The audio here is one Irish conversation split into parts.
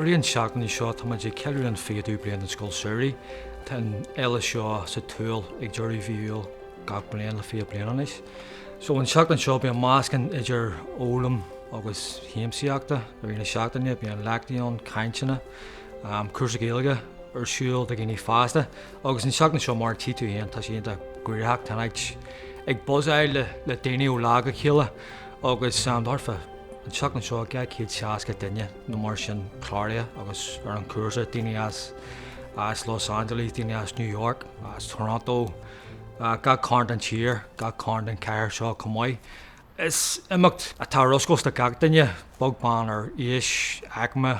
rith an seachtaine seo tá muid ag ceiliúradh an 20ú bliain den Scoil Samhraidh. Tá an fhéile seo sa tSúil ag deireadh mhí Iúil gach bliain le 20 bliain anois. So an seachtain seo bíonn meascán idir fhoghlaim agus shiamsaíochta i rith na seachtaine, bíonn léachtaí ann, cainteanna, cúrsa Gaeilge ar siúl do dhaoine fásta agus an seachtain seo mar a tchí tú féin tá sé iontach gnoitheach, tá an áit ag buzzáil le daoine ó lá go chéile agus thart fá An tseachtain seo 260 duine nó mar sin cláraithe agus ar an chúrsa, daoine as as Los Angeles, daoine as New York, as Toronto, gach cearn den tír, gach cearn den chathair seo chomh maith. Is imeacht atá ar oscailt do gach duine, beag beann ar aois, aicme,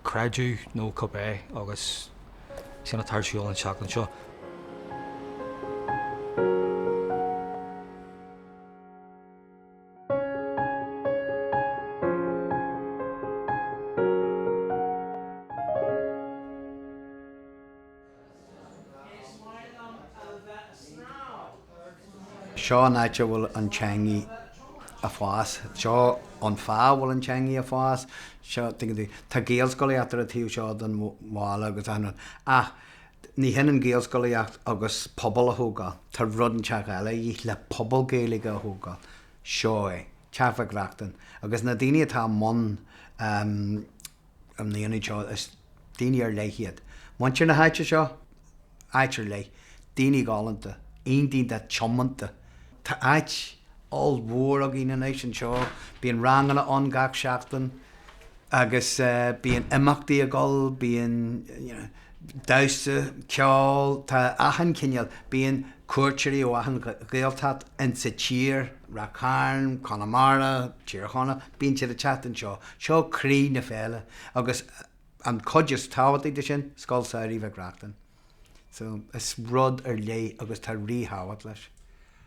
creideamh nó cibé agus sin atá ar siúl an tseachtain seo. Seo an áit a bhfuil an teangaidh a' fás. Seo an fáth a bhfuil an teangaidh a' fás. Seo, tuigeann tú, tá Gaelscolaíocht ar an taobh seo den bhaile agus achan rud ach ní hionann Gaelscolaíocht agus pobal a thógáil. Tá rud inteacht eile a dhíth le pobal Gaeilge a thógáil. Seo é. Teach Mhic Reachtain. Agus na daoine atá i mbun an ionaid seo, is daoine ar leith iad. Muintir na háite seo, áit ar leith. Daoine galánta. Iontach tiomanta. Tá áit ollmhór againn anois anseo. Bíonn ranganna ann gach seachtain. Agus bíonn imeachtaí ag dul, bíonn you know damhsa, ceol, tá achan chineál, bíonn cuairteoirí ó achan Ghaeltacht insa tír, Ráth Chairn, Conamara, Tír Chonaill, bíonn siad ag teacht anseo. Seo croí na féile agus an cuid is tábhachtaí de sin, Scoil Samhraidh Mhic Reachtain. So, is rud ar leith agus tá ríthábhacht leis.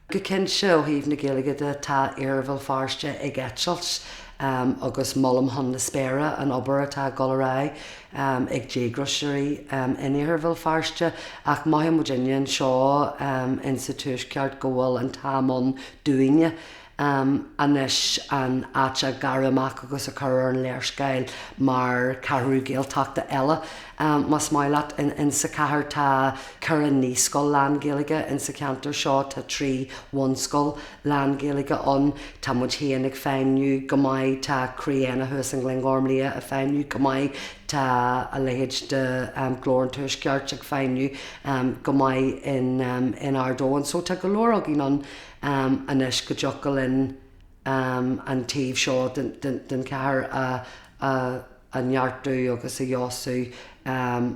Go cinnte, ó thaobh na Gaeilge de, tá Iarthar Bhéal Feirste ag eitilt agus molaim chun na spéire an obair atá ag dul ar aghaidh ag díograiseoirí in Iarthar Bhéal Feirste. Ach mothaíonn muidinne anseo insa Tuaisceart go bhfuil an t-am ann dúinne anois an áit a ghearradh amach agus a chur ar an léarscáil mar cheathrú Gaeltachta eile, más maith leat. Insa chathair tá 4 naíscoil lán-Ghaeilge insa cheantar seo, tá 3 bhunscoil lán-Ghaeilge ann, tá muid féin ag feidhmiú go maith, tá Croí Éanna thuas i nGleann Ghorm Liath ag feidhmiú go maith, tá a leithéid de Glór an Tuaiscirt ag feidhmiú go maith in Ard Eoin. So tá go leor againn ann. anois go dtiocfadh linn an taobh seo den chathair a neartú agus a fheabhsú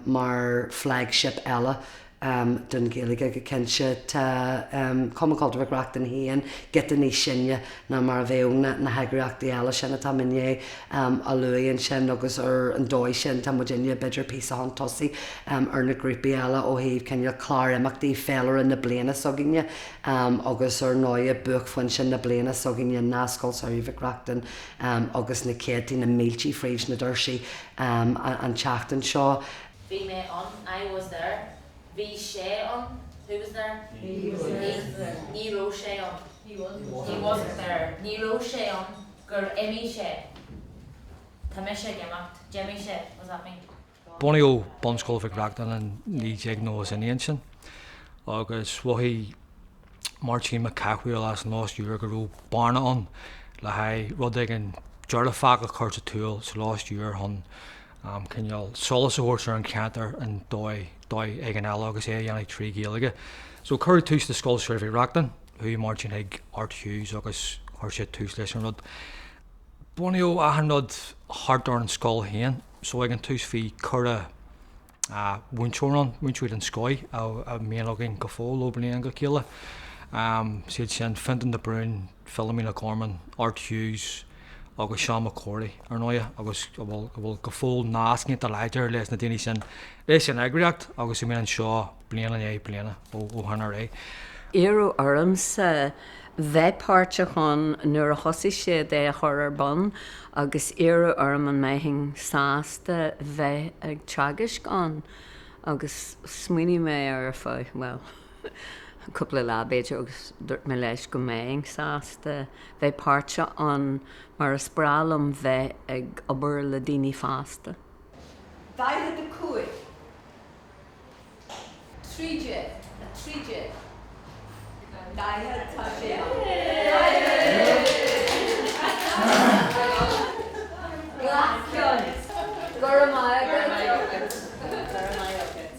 mar flagship eile don Ghaeilge go cinnte. Tá Cumann Cultúrtha Mhic Reachtain féin giota níos sine ná mar a bheadh na heagraíochtaí eile sin atá mé i ndiaidh a lua ansin agus ar an dóigh sin tá muidinne b'fhéidir píosa chun tosaigh ar na grúpaí eile ó thaobh cineál clár imeachtaí féilire na bliana s'againne. Agus ar ndóighe buaicphointe na bliana s'againne ná Scoil Samhraidh Mhic Reachtain agus na céadtaí, na míltí fríd na doirsí an tseachtain seo. Bhí mé ann, I was there. Bhí sé ann, who was there? He was there. Ní raibh sé ann. He wasn't there. Ní raibh sé ann gur imigh sé. Tá mise ag imeacht. D'imigh sé, what does that mean? Bunaíodh Bunscoil Mhic Reachtain in 1991 ansin agus mhothaigh Máirtín Mac Cathmhaoil as an Los Iúir go raibh bearna ann le haghaidh rud éigin dearfach a chur sa tSúil sa Los Iúir chun cineál solas a thabhairt ar an cheantar in dóigh dóigh éigin eile agus é a dhéanamh trí Ghaeilge. So cuireadh tús le Scoil Samhraidh Mhic Reachtain, chuaigh Máirtín chuig Art Hughes agus chuir sé tús leis an rud. Bunaíodh achan rud thart ar an scoil féin. So ag an tús bhí 4 mhúinteoir ann, múinteoirí den scoith a mbíonn againn go fóill ó bhliain go chéile. Is iad sin Fintan de Brún, Philomena Gorman, Art Hughes agus Seán Mac Corraidh ar ndóighe agus a bhfuil, a bhfuil go fóill nasc iontach láidir leis na daoine sin, leis an eagraíocht agus a mbíonn anseo bliain i ndiaidh bliana ó shin ar aghaidh. Iarradh ormsa bheith páirteach ann nuair a thosaigh siad é a chur ar bun agus iarradh orm an mbeinn sásta bheith ag teagaisc ann agus smaoinigh mé air ar feadh, bhuel, cúpla lá b'fhéidir agus dúirt mé leis go mbeinn sásta bheith páirteach ann mar is breá liom bheith ag obair le daoine fásta. 45. 13, 13. 40, tá sé ann. Gach ceann. Go raibh maith agat. Go raibh maith agat.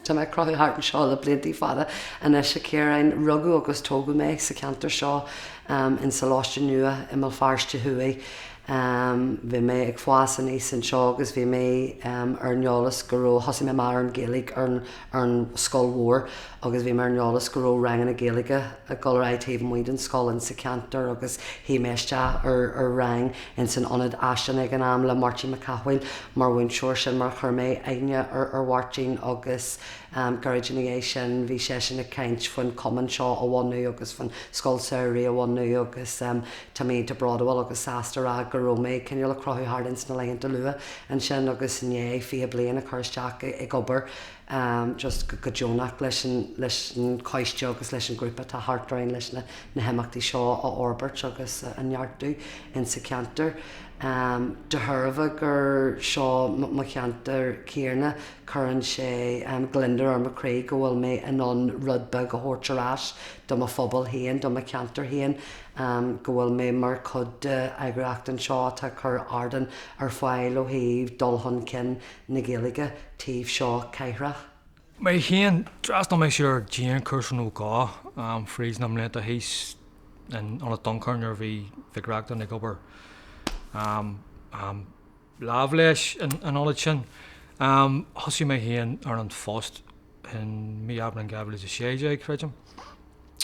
Tá mé ag cruthú thart anseo le blianta fada anois, a Chiaráin. Rugadh agus tógadh mé sa cheantar seo, insa Lóiste Nua i mBéal Feirste Thuaidh. Bhí mé ag fás aníos anseo agus bhí mé ar an eolas go raibh, thosaigh mé amach ar an Ghaeilge ar an scoil mhór agus bhí mé ar an eolas go raibh ranganna Gaeilge ag dul ar aghaidh taobh amuigh den scoil insa cheantar agus shuigh mé isteach ar rang ins an ionad Áiseanna ag an am le Máirtín Mac Cathmhaoil mar mhúinteoir, sin mar a chuir mé aithne ar Mháirtín agus gairid ina dhiaidh sin bhí seisean ag caint faoin chumann seo a bhunú agus faoin scoil samhraidh a bhunú agus tá mé iontach bródúil agus sásta a rá go raibh mé cineál ag cruthú thart ins na laethanta luath ansin agus i ndiaidh 20 bliain a chur isteach ag obair just go deonach leis an leis an choiste agus leis an ghrúpa atá thart orainn leis na na himeachtaí seo a fhorbairt agus a neartú insa cheantar. De thairbhe gur seo mo cheantar céanna cuireann sé gliondar ar mo chroí go bhfuil mé in ann rud beag a thabhairt ar ais do mo phobal féin, do mo cheantar féin, go bhfuil mé mar chuid d'eagraíocht anseo atá ag cur ardán ar fáil ó thaobh dul chun cinn na Gaeilge taobh seo cathrach. Mé féin, d'fhreastail mé ar dianchúrsa nó dhó fríd na mblianta thíos in Ionad Dhúnchairn nuair a bhí Mhic Reachtain ag obair lámh leis an ionad sin. Thosaigh mé féin ar an phost in mí Aibreán 2016, creidim,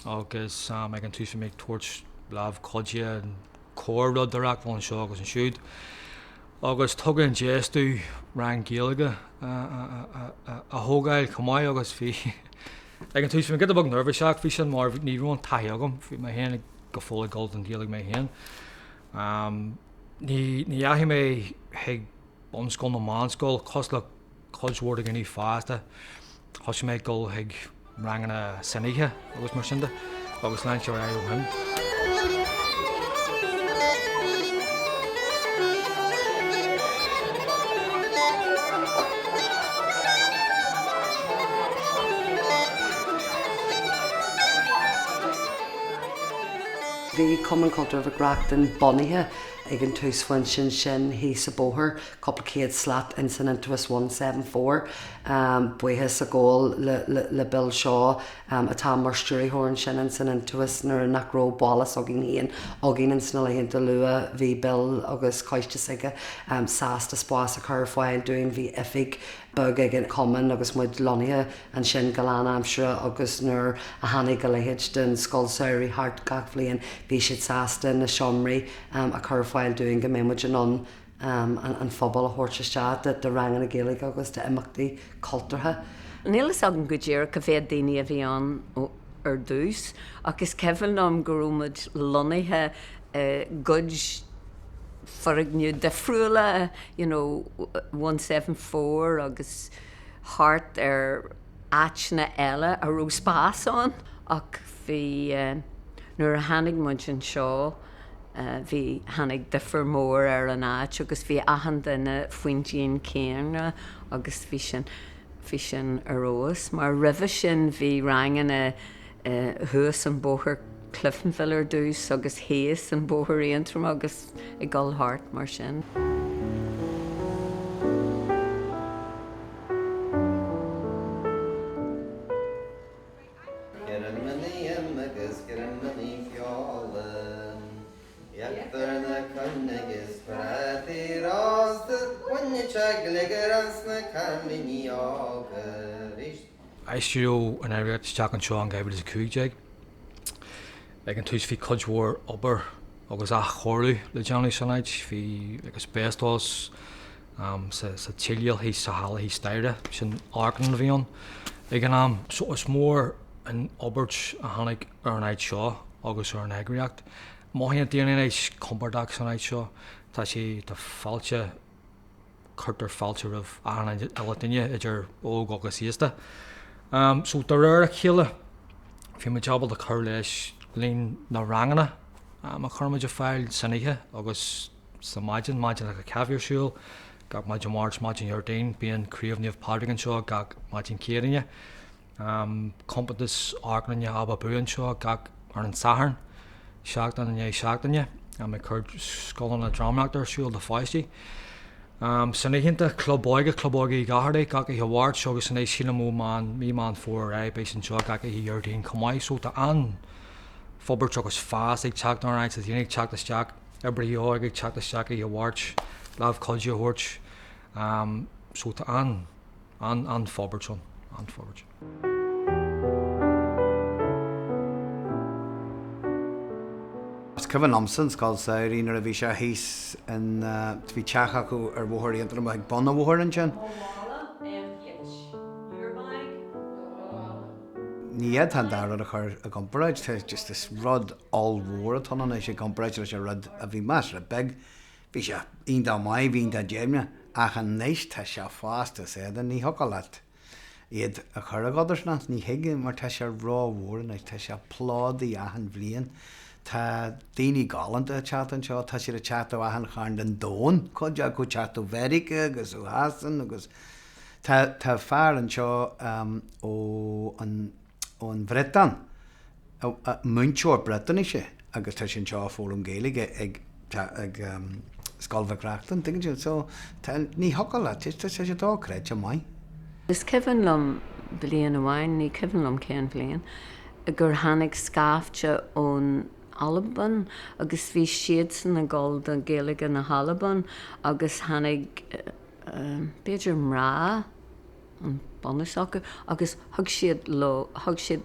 agus ag an tús bhí mé ag tabhairt lámh chuidithe an corr-rud a reáchtáil anseo agus ansiúd. Agus tugadh an deis domh rang Gaeilge a thógáil chomh maith agus bhí, ag an tús bhí mé giota beag neirbhíseach faoi sin mar ní raibh an taithí agam, bhí mé féin go fóill ag dul don Ghaeilge mé féin. Ní dheachaigh mé chuig bunscoil nó meánscoil cosúil le cuid mhór de dhaoine fásta. Thosaigh mé ag dul chuig ranganna san oíche agus mar sin de agus lean sé ar aghaidh ó shin. Bhí Cumann Cultúrtha Mhic Reachtain bunaithe ag an túsphointe ansin thíos an bóthar, cúpla céad slat ins an Iontaobhas 174. Buíochas a ghabháil le Bill Shaw atá mar stiúrthóir ansin ins an Iontaobhas nuair nach raibh baile s'againn féin againn ins na laethanta luath bhí Bill agus coiste s'aige sásta spás a chur ar fáil dúinn. Bhí oifig beag ag an chumann agus muid lonnaithe ansin go lánaimseartha agus nuair a tháinig a leithéid den scoil samhraidh thart gach bhliain bhí siad sásta na seomraí a chur ar fáil dúinn go mbeadh muid in ann an phobal a thabhairt isteach do ranganna Gaeilge agus d'imeachtaí cultúrtha. Níl fhios agam go díreach cá mhéad daoine a bhí ann ar dtús ach is cuimhin liom go raibh muid lonnaithe i gcuid foirgneamh difriúla, you know, 174 agus thart ar áiteanna eile a raibh spás ann ach bhí, nuair a tháinig muid anseo, bhí, tháinig difear mór ar an áit agus bhí achan duine faoin díon céanna agus bhí sin, bhí sin ar fheabhas mar roimhe sin bhí ranganna thuas an bóthar Cliftonville ar dtús agus thíos an bóthar Aontroim agus ag dul thart mar sin. Aistríodh an eagraíocht isteach anseo in 2015. Ag an tús bhí cuid mhór obair agus athchóiriú le déanamh san áit. Bhí asbestos sa tsíleáil thíos sa halla thíos staighre, sin amharclann a bhí ann ag an am. So is mór an fhorbairt a tháinig ar an áit seo agus ar an eagraíocht. Mothaíonn daoine anois compordach san áit seo. Tá sé, tá fáilte, cuirtear fáilte roimh achan uile duine idir óg agus aosta. So de réir a chéile bhí muid ábalta cur leis líon na ranganna a chuir muid ar fáil san oíche agus sa maidin, maidineacha caife ar siúl. gach maidin Mháirt, maidin Dhéardaoin. Bíonn Craobh Naomh Pádraig anseo gach maidin Céadaoine. Compántas Amharclainne Aba Bú anseo gach ar an Satharn, seachtain i ndiaidh seachtaine, ag cur scoileanna drámaíochta ar siúl do pháistí. San oícheanta, Club Óige, Club Óige Uí Dhochartaigh gach oíche Mháirt agus anois sílim ó Meán, mí Meán Fómhair ar aghaidh beidh siad anseo gach oíche Dhéardaoin chomh maith. So tá an-fhorbairt agus fás ag teacht ar an áit, tá daoine ag teacht isteach, oibrithe óige ag teacht isteach oíche Mháirt, lámh chuidiú a thabhairt. So tá an. An-fhorbairt ann, an-fhorbairt. Is cuimhin liomsa an scoil samhraidh nuair a bhí sé thíos in, bhí teach acu ar Bhóthar Aontroma ag bun an bhóthair ansin. Ní fhéadfá an dá rud a chur i gcomparáid, tá just is rud ollmhór atá ann anois i gcomparáid leis an rud a bhí measartha beag. Bhí sé iontach maith, bhí iontach deimhneach, ach anois tá sé fásta as éadan, ní thiocfadh leat iad a chur i gcodarsnacht, ní thig, mar tá sé rómhór anois, tá sé plódaithe achan bhliain, tá daoine galánta ag teacht anseo, tá siad ag teacht ó achan chearn den domhan, cuid acu ag teacht ó Mheiriceá agus ó Shasana agus tá, tá fear anseo ó an, ón Bhriotáin, múinteoir Briotáinise agus tá sé anseo ag foghlaim Gaeilge ag ag Scoil Mhic Reachtain, tuigeann tú? So tá, ní thiocfadh leat, tá sé dochreidte maith. Is cuimhin liom bliain amháin, ní cuimhin liom cén bhliain, gur tháinig scaifte ón Albain agus bhí siadsan ag dul do Gaeilge na hAlban agus tháinig b'fhéidir mná, an bunús acu agus thug siad leo, thug siad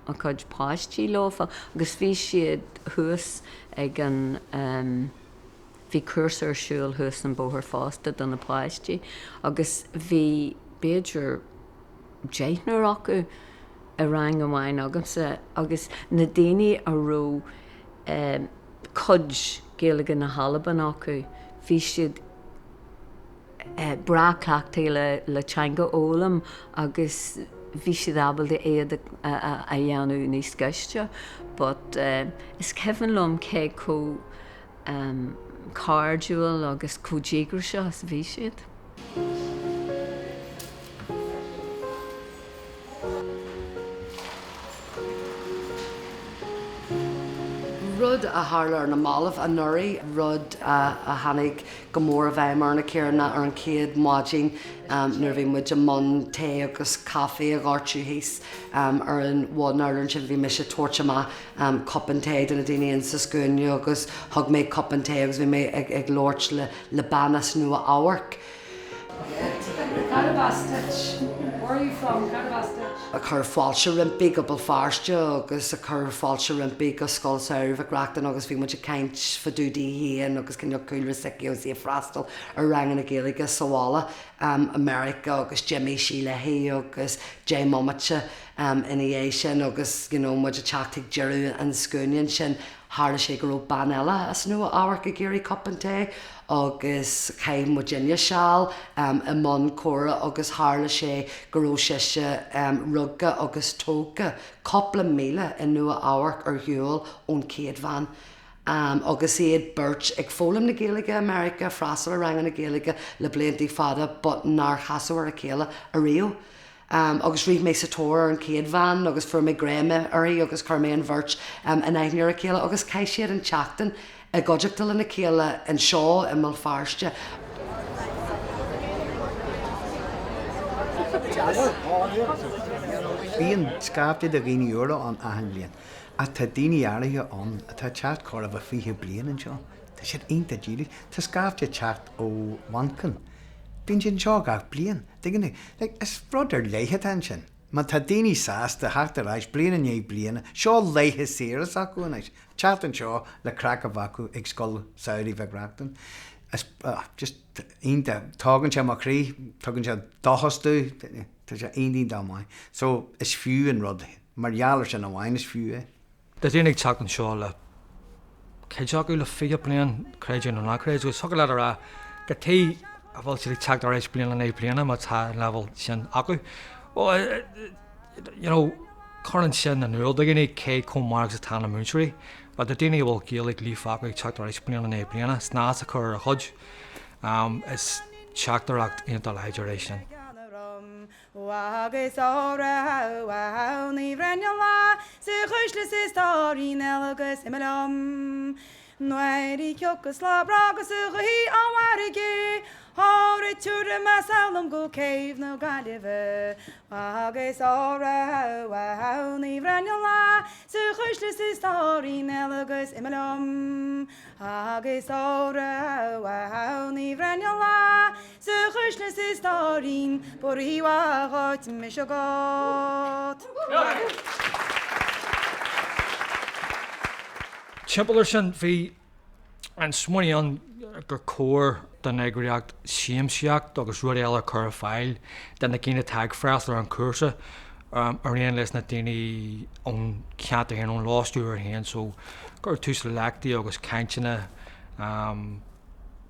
a gcuid páistí leofa agus bhí siad thuas ag an, bhí cúrsa ar siúl thuas an bóthar fosta do na páistí agus bhí b'fhéidir deichniúr acu i rang amháin agamsa agus na daoine a raibh cuid Gaeilge na hAlban acu, bhí siad. breá cleachtaithe le teanga a fhoghlaim agus bhí siad ábalta iad a dhéanamh níos gaiste but is cuimhin liom cé chomh cairdiúil agus chomh díograiseach is a bhí siad. Rud a tharla ar na mallaibh anuraidh, rud a tháinig go mór i bhfeidhm orainne Ciarán ná ar an chéad mhaidin nuair a bhí muid i mbun tae agus caife a dhoirteadh thíos ar an bhun-urlár ansin bhí mise ag tabhairt amach cupán tae do na daoine insa scuaine agus thug mé cupán tae agus bhí mé ag labhairt le bean as Nua Eabharc Ag cur fáilte roimpi go Béal Feirste agus ag cur fáilte roimpi go Scoil Samhraidh Mhic Reachtain agus bhí muid ag caint fá dtaobh di féin agus cineál cúlra s'aici agus í ag freastal ar ranganna Gaeilge sa bhaile i Meiriceá agus d'imigh sí léi agus 10 mbomaite ina dhiaidh sin agus you know muid ag teacht chuig deireadh an scuaine ansin Tharla sé go raibh bean eile as Nua Eabharc ag iarraidh cupán tae agus chaith muidinne seal i mbun comhrá agus tharla sé go raibh sise rugtha agus tógtha cúpla míle i Nua Eabharc ar shiúl ón chéad bhean agus iad beirt ag foghlaim na Gaeilge i Meiriceá, freastal ar ranganna Gaeilge le blianta fada but nár casadh ar a chéile ariamh. Agus rith mé sa tóir ar an chéad bhean agus fuair mé greim uirthi agus chuir mé an bheirt in aithne ar a chéile agus chaith siad an tseachtain i gcuideachta lena chéile anseo i mBéal Feirste. Bíonn scaifte de dhaoine úra ann achan bhliain ach tá daoine áirithe ann atá ag teacht chóir a bheith 20 bliain anseo. Tá siad iontach dílis. Tá scaifte ag teacht ó Mhanchain. Bíonn siad anseo gach bliain. Tuigeann tú? Like, is rud ar leith atá ansin. Má tá daoine sásta theacht ar ais bliain i ndiaidh bliana, seo laethe saoire s'acu anois, teacht anseo le craic a bheith acu ag Scoil Samhraidh Mhic Reachtain, is, ah, just iontach. Tógann sé mo chroí, tugann sé dóchas domh, tá sé iontach iontach maith. So, is fiú an rud, mar gheall ar sin amháin is fiú é. Tá daoine ag teacht anseo le cuid acu le 20 bliain, creid é nó ná creid, agus thiocfadh leat a rá cad chuige a bhfuil siad ag teacht ar ais bliain i ndiaidh bliana má tá an leibhéal sin acu. Bhuel, you know, cuireann sin in iúl do dhaoine cé chomh maith agus atá na múinteoirí. But tá daoine a bhfuil Gaeilge líofa acu ag teacht ar ais bliain i ndiaidh bliana, snas a chur ar a chuid. Is. Teachtaireacht iontach láidir é sin. Timpeall air sin, bhí an smaoineamh ann gur chóir don eagraíocht siamsaíocht agus rudaí eile a chur ar fáil do na daoine atá ag freastal ar an chúrsa, mar aon leis na daoine ón cheantar féin, ón Los Iúir féin. So, cuireadh tús le léachtaí agus cainteanna,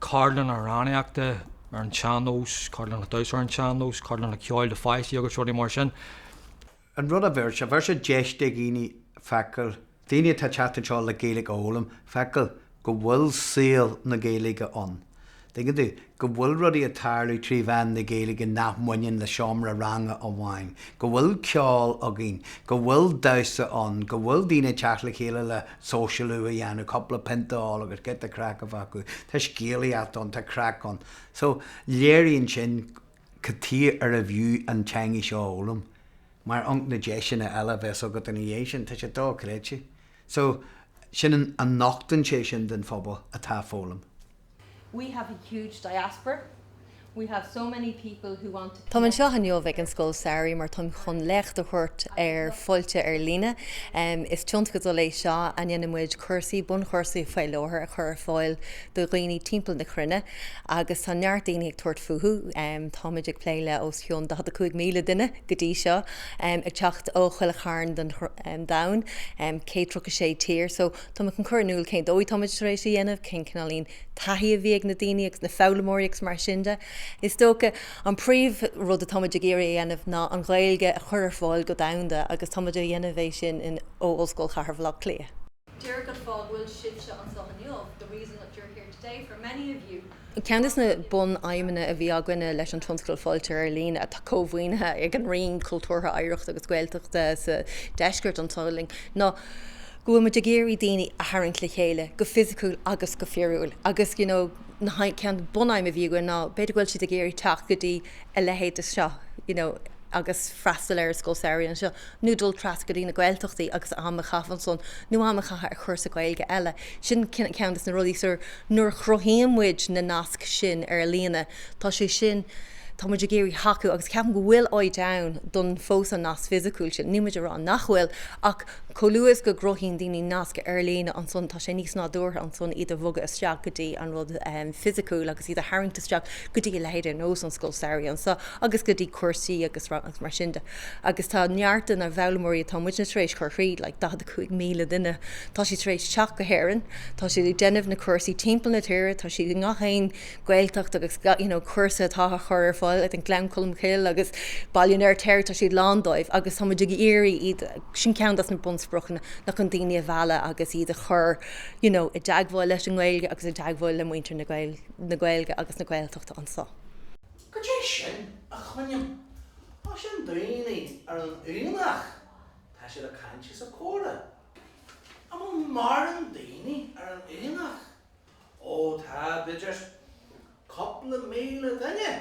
ceardlanna amhránaíochta ar an tsean-nós, ceardlanna damhsa ar an tsean-nós, ceardlanna ceoil do pháistí agus rudaí mar sin. An rud a bheir sé, bheir sé deis do dhaoine feiceáil, daoine atá ag teacht anseo le Gaeilge a fhoghlaim, feiceáil go bhfuil saol na Gaeilge ann. Tuigeann tú? Go bhfuil rudaí ag tarlú trí mheán na Gaeilge nach mbaineann le seomra ranga amháin. Go bhfuil ceol againn, go bhfuil damhsa ann, go bhfuil daoine ag teacht le chéile le sóisialú a dhéanamh, cúpla pionta a ól agus giota craic a bheith acu. Tá scéalaíocht ann, tá craic ann. So, léiríonn sin cad tuighe arbh fhiú an teangaidh seo a fhoghlaim, mar amharc na deiseanna eile a bheas agat ina dhiaidh sin, tá sé dochreidte. So, sin an, a nochtann sé sin don phobal atá ag foghlaim. We have a huge diaspora. We have so many people who want to Táim anseo inniu ag an Scoil Samhraidh mar táim chun léacht a thabhairt ar Fáilte ar Líne. Is tionscadal é seo a ndéanann muid cúrsaí, bunchúrsaí faoi láthair a chur ar fáil do dhaoine timpeall na cruinne agus tá neart daoine ag tabhairt fúthu. Táimid ag plé le os cionn 45,000 duine go dtí seo, ag teacht ó chuile chearn den domhan, 136 tír. So táimid chun cur in iúl cén dóigh táimid tar éis a dhéanamh, cén cineáilín taithí a bhí ag na daoine agus na foghlaimeoirí agus mar sin de. Is dócha an príomh rud atáimid ag iarraidh a dhéanamh ná an Ghaeilge a chur ar fáil go domhanda agus táimid a dhéanamh é sin in ó Ollscoil Chathair Bhaile Átha Cliath. Díreach an fáth go bhfuil sibhse anseo inniu, the reason that you're here today, for many of you. Ceann de na bun-aidhmeanna a bhí againne leis an tionscadal Fáilte ar Líne, atá cómhaoinithe ag an Roinn Cultúrtha, Oidhreachta agus Gaeltachta sa deisceart anseo linn, ná go bhfuil muid ag iarraidh daoine a tharraingt le chéile, go fisiciúil agus go fíorúil. Agus you know na ceann bunaidhm a bhí againn ná b'fhéidir go bhfuil siad ag iarraidh teacht go dtí a leithéid de seo you know agus freastal ar an scoil samhraidh anseo nó dul trasna go dtí na Gaeltachtaí agus am a chaitheamh ansan nó am a chaitheamh ar chúrsa Gaeilge eile. Sin ceann de na rudaí so nuair a chruthaíonn muid na naisc sin ar líne tá sé sin tá muid ag iarraidh tacú agus ceapaim go bhfuil áit ann don fós an nasc fisiciúil sin. Níl muid ag rá nach bhfuil ach chomh luath is go gcruthaíonn daoine nasc ar líne ansan tá sé níos nádúrtha ansan iad a bhogadh isteach go dtí an rud fisiciúil agus iad a tharraingt isteach go dtí a leithéid ar nós an Scoil Samhraidh anseo agus go dtí cúrsaí agus agus mar sin de. Agus tá neart de na foghlaimeoirí atá muidne tar éis cur thríd, like 45,000 duine, tá siad tar éis teacht go hÉirinn, tá siad ag déanamh na cúrsaí timpeall na tíre, tá siad i ngach aon Gaeltacht agus you know cúrsa atá á chur ar fáil ag an Gleann Cholm Cille agus Baile an Fheirtéaraigh, tá siad lán dóibh agus tá muid ag iarraidh iad, sin ceann des na bunspriocanna ná chun daoine a mhealladh agus iad a chur you know i dteagmháil leis an nGaeilge agus i dteagmháil le muintir na na Gaeilge agus na Gaeltachta anseo. Cad é sin a chluinim? Ó sin daoine ar an aonach. Tá siad ag caint is ag comhrá. An bhfuil mórán daoine ar an aonach? Ó tá, b'fhéidir cúpla míle duine.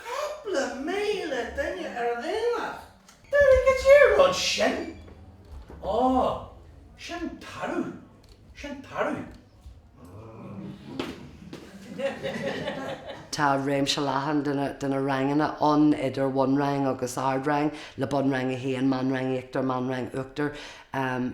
Cúpla míle duine ar an aonach? Dáiríre, cad é an rud sin? Ó, sin tarbh. Sin tarbh. Tá réimse leathan de na ranganna ann, idir bhunrang agus ardrang, le bunrang 1, meánrang íochtar, meánrang uachtar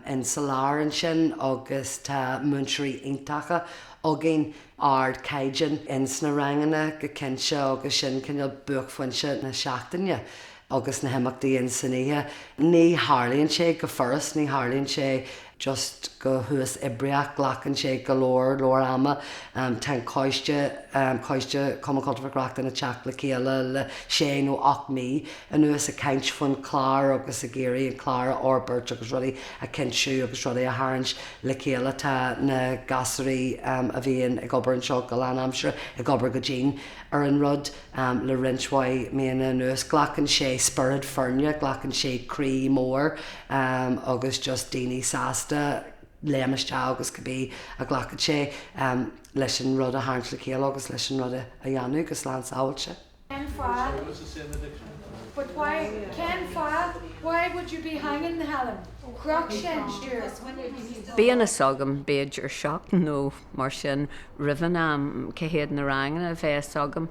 in sa lár ansin agus tá múinteoirí iontacha againn, ardchaighdeán in sna ranganna go cinnte agus sin cineál buaicphointe na seachtaine agus na himeachtaí in san oíche. Ní tharlaíonn sé go furast, ní tharlaíonn sé just go. go huathoibríoch, glacann sé go leor leor ama. Tá an coiste, Coiste Chumann Cultúrtha Mhic Reachtain ag teacht le chéile le sé nó 8 mí anuas ag caint faoin chlár agus ag iarraidh an clár a fhorbairt agus rudaí a chinntiú agus rudaí a tharraingt le chéile. Tá na gasúraí a bhíonn ag obair anseo go lánaimseartha ag obair go dian ar an rud le roinnt mhaith míonna anuas. Glacann sé spiorad foirne, glacann sé croí mór agus just daoine sásta léim isteach agus cibé a ghlacann sé leis an rud a tharraingt le chéile agus leis an rud a dhéanamh go slán sábháilte. Cén fáth? But why, cén fáth, why would you be hanging, Helen? Chroch sé an stiúir. Bíonn fhios agam, b'fhéidir seachtain nó mar sin roimh an am, cé hiad na ranganna a bheas agam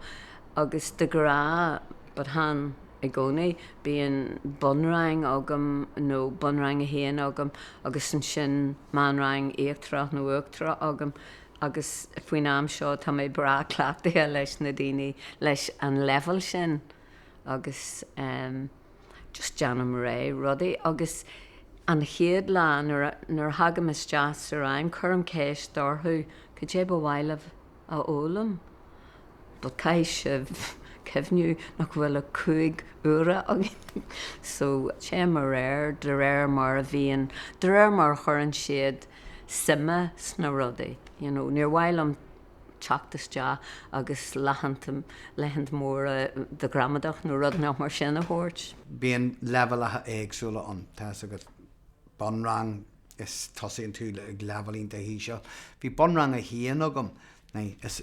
agus de ghnáth, but chan i gcónaí, bíonn bunrang agam nó bunrang a haon agam agus ansin meánrang íochtarach nó uachtarach agam agus faoin am seo tá mé breá cleachtaithe leis na daoine leis an leibhéal sin agus ehm just déanaim réidh rudaí agus an chéad lá nuair a nuair a thagaim isteach sa rang cuirim ceist orthu cad é ba mhaith libh a fhoghlaim but caithfidh sibh cuimhniú nach bhfuil ach 5 uaire againn so téim ar réir de réir mar a bhíonn de réir mar a chuireann siad suime sna rudaí you know níor mhaith liom teacht isteach agus laethanta laethanta móra de ghramadach nó rud nach mar sin a thabhairt. Bíonn leibhéalacha éagsúla ann, tá 'fhios agat, bunrang is tosaíonn tú ag leibhéal iontach íseal. Bhí bunrang a haon agam, is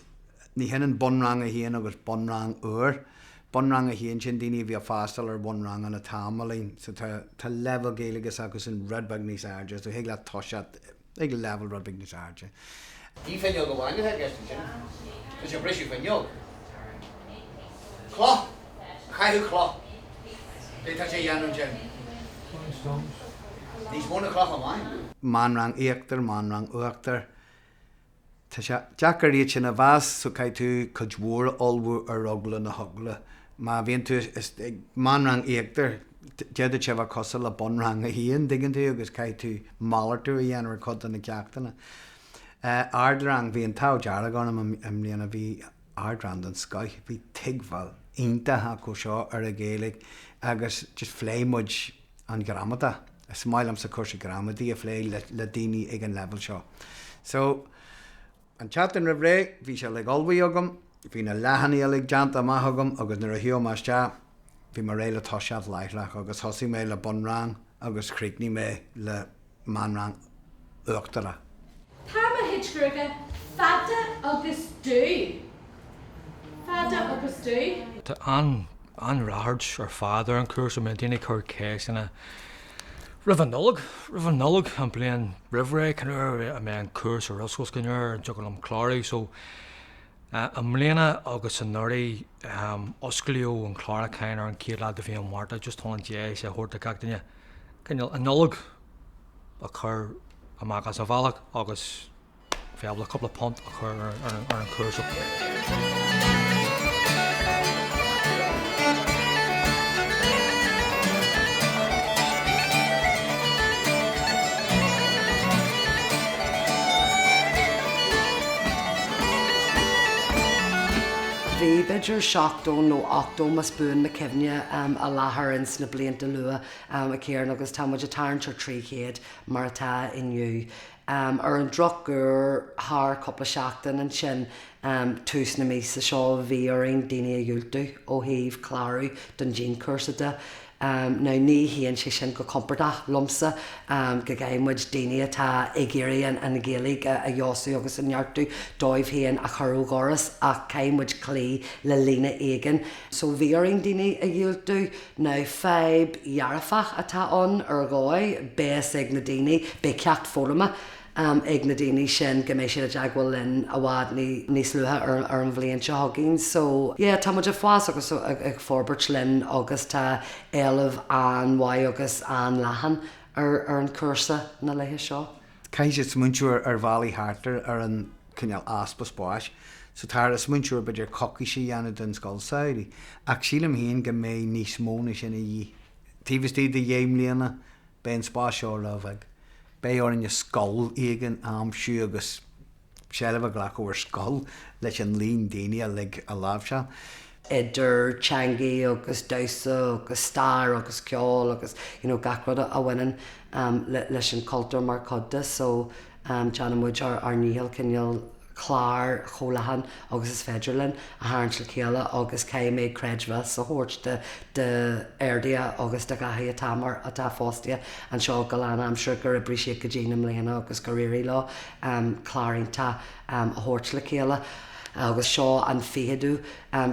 ní hionann bunrang a haon agus bunrang úr. Bunrang a haon sin daoine a bhí ag freastal ar bhunranganna tamaillín, so tá tá leibhéal Gaeilge s'acusan rud beag níos airde, so thig leat toiseacht ag leibhéal rud beag níos airde. Ní fuinneog amháin atá i gceist ansin. Tá sé ag briseadh fuinneog. Cloch! Caitheamh cloch. Cé tá sé a dhéanamh ansin? Níos mó ná cloch amháin. Meánrang íochtar, meánrang uachtar. Tá sé deacair iad sin a mheas so caithfidh tú cuid mhór a ullmhú ar eagla na heagla. Má bhíonn tú ag meánrang íochtar, d'fhéadfadh sé a bheith cosúil le bunrang a haon, dtuigeann tú, agus caithfidh tú malartú a dhéanamh ar chuid de na ceachtanna. Ardrang, bhí an t-ádh dearg orm i mbliana, bhí ardrang den scoith, bhí tuigbheáil iontach acu seo ar an Ghaeilge agus just phléigh muid an ghramadach. Is maith liomsa cúrsaí gramadaí a phlé le daoine ag an leibhéal seo. So, an tseachtain roimh ré, bhí sé uilig ullmhaithe agam, bhí na leathanaigh uilig déanta amach agam agus nuair a shiúil mé isteach, bhí mé réidh le toiseacht láithreach agus thosaigh mé le bunrang agus chríochnaigh mé le meánrang uachtarach. Tá mo chuid gruaige fada agus dubh. Fada agus dubh. Tá an-ráchairt ar fad ar an chúrsa. Bíonn daoine ag cur ceisteanna roimh an Nollaig, roimh an Nollaig an bliain roimh ré, cén uair a mbeidh an cúrsa ar oscailt, cén uair a dtiocfadh liom clárú. So, i mbliana agus anuraidh, osclaíodh an clárúchán ar an chéad lá de mhí an Mhárta, just chun an deis a thabhairt do gach duine cineál an Nollaig a chur amach as an bhealach agus bheith ábalta cúpla punt a chur ar an chúrsa. Bhí b'fhéidir 70 nó 80 más buan mo chuimhne i láthair ins na blianta luath a Chiaráin agus tá muid ag tarraingt ar 300 mar atá inniu. Ar an drochuair thar cúpla seachtain ansin, tús na míosa seo bhí orainn daoine a dhiúltú ó thaobh clárú don dianchúrsa de. Now ní shuíonn sé sin go compordach liomsa go gcaithfidh muid daoine atá ag iarraidh an Ghaeilge a fheabhsú agus a neartú dóibh féin a chur ó dhoras ach caithfidh muid cloí le líne éigin. So bhí orainn daoine a dhiúltú. Now fadhb dhearfach atá ann ar dhóigh, beidh fhios ag na daoine, beidh ceacht foghlama ag na daoine sin go mbeidh siad i dteagmháil linn i bhfad níos luaithe ar an bhliain seo chugainn. So yeah, tá muid ag fás agus ag forbairt linn agus tá éileamh an-mhaith agus an-leathan ar an chúrsa na laetha seo. Caithfidh siad smaointiú ar bhealaí thart ar an cineál easpa spáis. So táthar ag smaointiú ar b'fhéidir coicís a dhéanamh den scoil samhraidh. Ach sílim féin go mbeidh níos mó ná sin a dhíth. Taobh istigh de dheich mbliana beidh an spás seo róbheag. Beidh orainne scoil éigin a aimsiú agus seilbh a ghlacadh ar scoil leis an líon daoine uilig a láimhseáil. idir teangaí agus damhsa agus stair agus ceol agus you know gach rud a bhaineann leis an chultúr mar chuid de so déanann muid ár ár ndícheall cineál clár chomh leathan agus is féidir linn a tharraingt le chéile agus caithfidh mé creidmheas a thabhairt do do agus do Dhaithí atá mar atá fostaithe anseo go lánaimseartha gur oibrigh siad go dian i mbliana agus gur éirigh leo clár iontach a thabhairt le chéile agus seo an ficheadú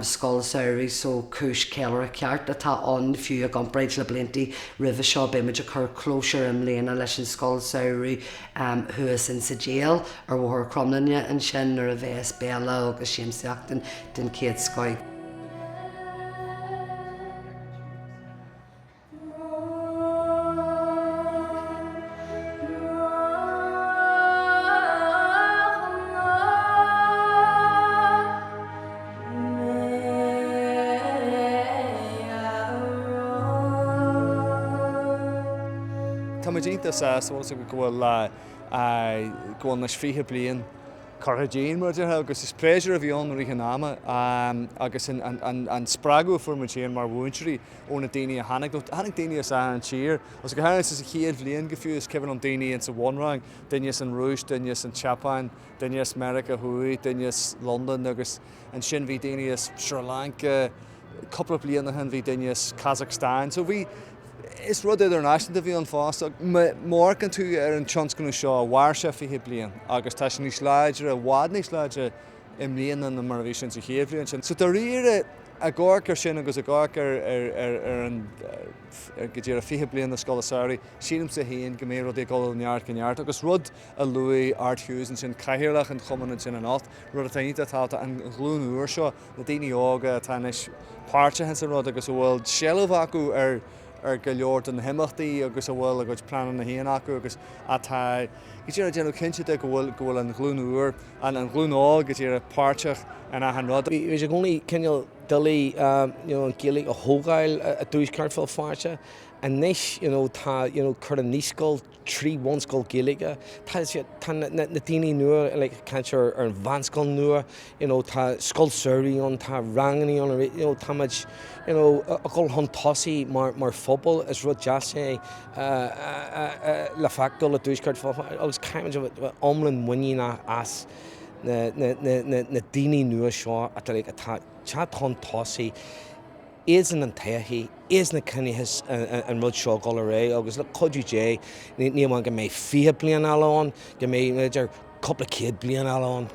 scoil samhraidh so cúis ceiliúradh ceart atá ann fiú i gcomparáid le bliantaí roimhe seo. Beidh muid ag cur clósúr i mbliana leis an scoil samhraidh thuas in sa Déal ar Bhóthar Cromghlinne ansin nuair a bheas béile agus siamsaíocht den chéad scoith. Tá muid iontach sásta bhfuil a fhios agat go bhfuil go bhfuil anois 20 bliain curtha dínn, mar a déarfá, agus is pléisiúr a bhí ann i rith an ama agus an spreagadh a fuair muid féin mar mhúinteoirí ó na daoine a tháinig, nó tháinig daoine as achan tír, agus go háirithe sa chéad bhliain go fiú, is cuimhin liom daoine insa bhunrang, duine as an Rúis, duine as an tSeapáin, duine as Meiriceá Thuaidh, duine as Londain agus ansin bhí daoine as Sri Lanka, cúpla bliain ó shin bhí duine as Kazakhstan, so bhí, is rud idirnáisiúnta a bhí ann fosta. Má amharcann tú ar an tionscnamh seo, mhair sé 20 bliain agus tá sé níos láidre, i bhfad níos láidre i mbliana ná mar a bhí sé insa chéad bhliain sin. So dáiríre, ag amharc air sin agus ag amharc ar ar an go díreach 20 bliain na Scoile Samhraidh, sílimse féin go mbeidh rudaí ag dul ó neart go neart agus rud a luaigh Art Hughes ansin, cathaoirleach an chumainn ansin anocht, rud atá iontach tábhachtach, an ghlúin úr seo, na daoine óga atá anois páirteach ins an rud agus a bhfuil seilbh acu ar ar go leor de na himeachtaí agus a bhfuil a gcuid pleananna féin acu agus atá go díreach ag déanamh cinnte de go bhfuil go bhfuil an ghlúin úr, an an ghlúin óg go díreach páirteach in achan rud. Bhí sé i gcónaí cineál doiligh you know an Ghaeilge a thógáil i dtuaisceart Bhéal Feirste. Anois you know tá you know cuireadh naíscoil, 3 bhunscoil Gaeilge. Tá siad, tá na, na, na daoine nua like ag caint ar, ar an mheánscoil nua, you know, tá scoil samhraidh ann, tá ranganna ann, you know, tá muid, you know, ag dul chun tosaigh mar, mar phobal. Is rud deas é le feiceáil i dtuaisceart Bhéal Feirste agus caithfimid a bheith iomlán muiníneach as na, na, na, na, na daoine nua seo atá like, atá ag teacht chun tosaigh. Iadsan an todhchaí, iadsan a choinneochas an rud seo ag dul ar aghaidh agus le cuidiú Dé ní amháin go mbeidh 20 bliain eile ann, go mbeidh b'fhéidir cúpla céad bliain eile ann.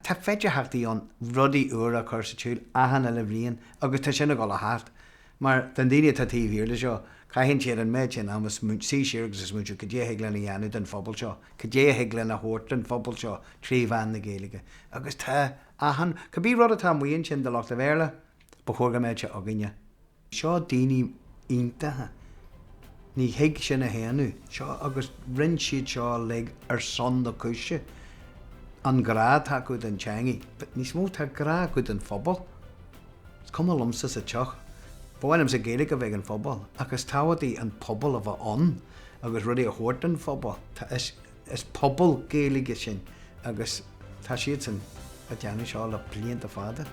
Tá féidearthachtaí ann rudaí úra a chur sa tsiúl achan uile bhliain agus tá sin ag dul a theacht. Mar do na daoine atá taobh thiar de seo, caitheann siad an méid sin ama suí siar agus ag smaointiú cad é a thig linn a dhéanamh don phobal seo, cad é a thig linn a thabhairt don phobal seo trí mheán na Gaeilge. Agus tá achan, cibé rud atá amuigh ansin do lucht an Bhéarla, ba chóir go mbeadh sé againne. Seo daoine iontacha. Ní thig sin a shéanadh. Seo, agus rinne siad seo uilig ar son na cúise. An grá atá acu don teangaidh. But níos mó, tá grá acu don phobal. Is cuma liomsa sa tsioc. Ba mhaith liomsa Gaeilge a bheith ag an phobal, ach is tábhachtaí an pobal a bheith ann agus rudaí a thabhairt don phobal. Tá, is, is pobal Gaeilge sinn agus tá siadsan ag déanamh seo le blianta fada.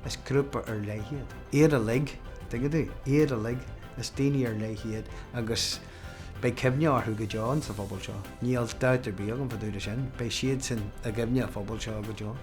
Is grúpa ar leith iad. Iad uilig, tuigeann tú? Iad uilig, is daoine ar leith iad agus beidh cuimhne orthu go deo sa phobal seo. Níl dabht ar bith agam fá dtaobh de sin. Beidh siadsan i gcuimhne an phobail seo go deo.